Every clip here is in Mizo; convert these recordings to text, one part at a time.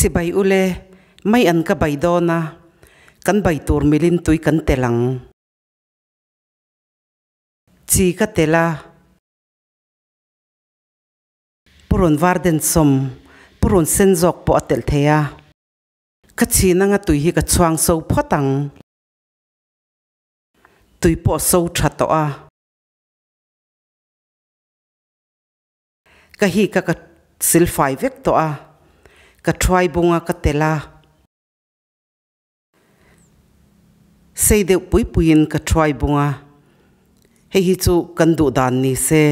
Chibai ule, mai an ka bai dawn a, kan bai tur milin tui kan tel ang. Chi ka tel a. Purun var den sawm, purun sen zawk pawh a telh thei a. Ka chhin anga tui hi ka chhuang so phawt ang. Tui pawh a so tha tawh a. Ka hi ka ka silfai vek tawh a. Ka thuai bung a ka tel a. Sei deuh pui puiin ka thuai bung a. Hei hi chu kan duh dan ni se.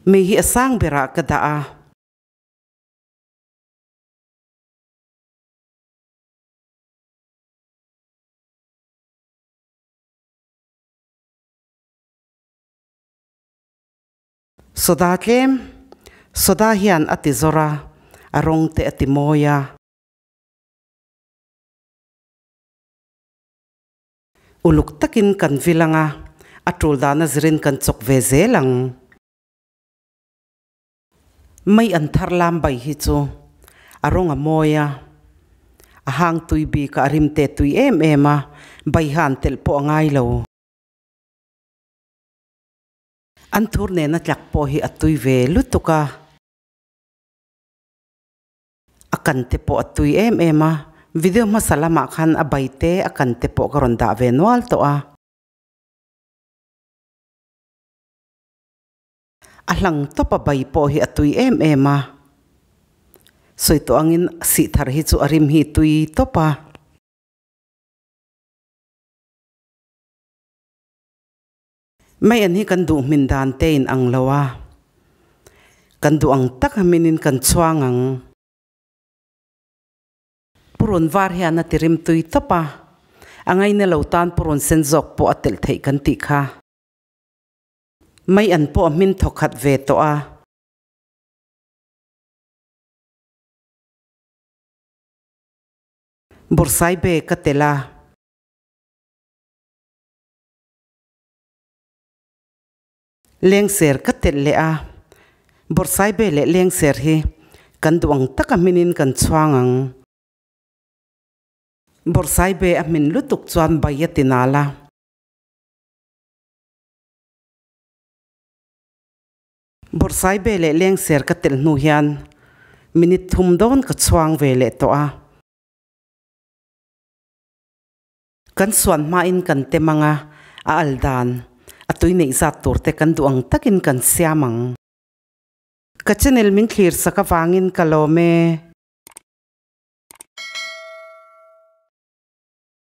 Mi hi a sang berah ka dah a. Soda tlem, soda hian a ti zawr a, a rawng te a ti mawi a. Uluk takin kan vil ang a, a tul dana zirin kan chawk ve zel ang. Mai an thar lam bai hi chu a rawng a mawi a, a hang tui bik a, a rim te tui em em a, bai han telh pawh a ngai lo. An thur nena tlak pawh hi a tui ve lutuk a, a kan te pawh a tui em em a, video hmasa lamah khan a bai te a kan te pawh ka rawn dah ve nual tawh a. A hlang tawp a bai pawh hi a tui em em a, sawi tawh angin sihthar hi chu a rim hi tui tawp a. Mai an hi kan duh hmin dan te in ang lo a, kan duh ang tak a minin kan chhuang ang. Purun var hian a ti rim tui tawp a, a ngaina lo tan purun sen zawk pawh a telh theih kan tih kha. Mai an pawh a hmin thawk khat ve tawh a. Bawrhsaibe ka telh a. Lengser ka telh leh a, Bawrhsaibe leh lengser hi kan duh ang taka hminin kan chhuang ang. Bawrhsaibe a hmin lutuk chuan bai a ti nal a. Bawrhsaibe leh lengser ka telh hnu hian minute thum dawn ka chhuang ve leh tawh a. Kan suan hmain kan tem ang a, a al dan, a tui neih zat tur te kan duh ang takin kan siam ang. Ka channel min thlir sak avangin ka lawm e.